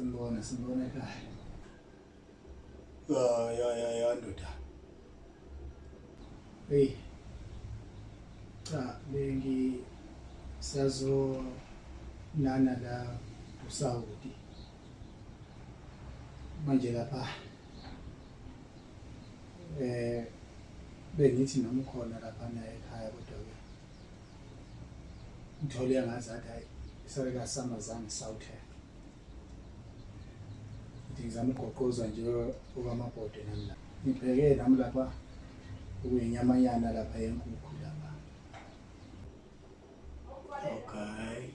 Sanibona, sanibona ekhaya. Ya ya ya ya ndoda. Hey. Cha, bengi sazo nana la uSaudi. Manje lapha eh bengithi noma ukhona lapha naye ekhaya kodwa ke ngithole ngazathi hayi isale kasamazange sawuthe. Ngithi ngizama ukugoqoza nje okwamabhodwe nami la. Ngibheke nami lapha okuyinyamanyana lapha yenkukhu lapha. Okay.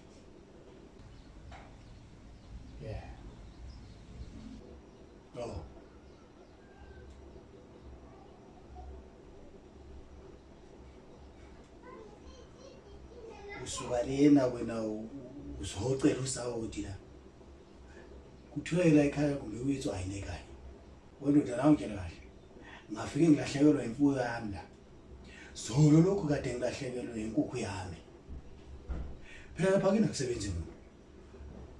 Yeah. Oh. Usuka lena wena uzocela usawoti la. Kuthiwe la ekhaya kumbe uyitswayi nekhaya. Wendoda la ungitshela kahle. Ngafike ngilahlekelwa imfuyo yami la. Zolo lokhu kade ngilahlekelwe inkukhu yami. Phela lapha kinakusebenzi muntu.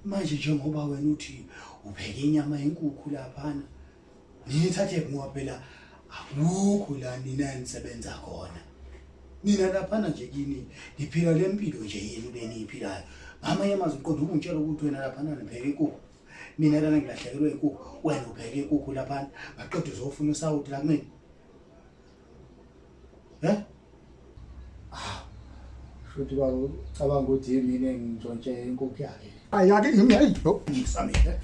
Manje njengoba wena uthi upheke inyama yenkukhu laphana. Niyithathe ngoba phela akukho la nina enisebenza khona. Nina laphana nje kini niphila le mpilo nje yenu le niyiphilayo. Ngamanye amazwi uqonda ukungitshela ukuthi wena laphana nipheke inkukhu. Mina lana ngilahlekelwe inkukhu, wena upheke inkukhu laphana. Ngaqeda uzofuna usawoti la kumina. Eh? Ah. Shuthi baba ucabanga ukuthi yimi engintshontshe inkukhu yakhe. Ayake ngimi hayi. Ngisamile.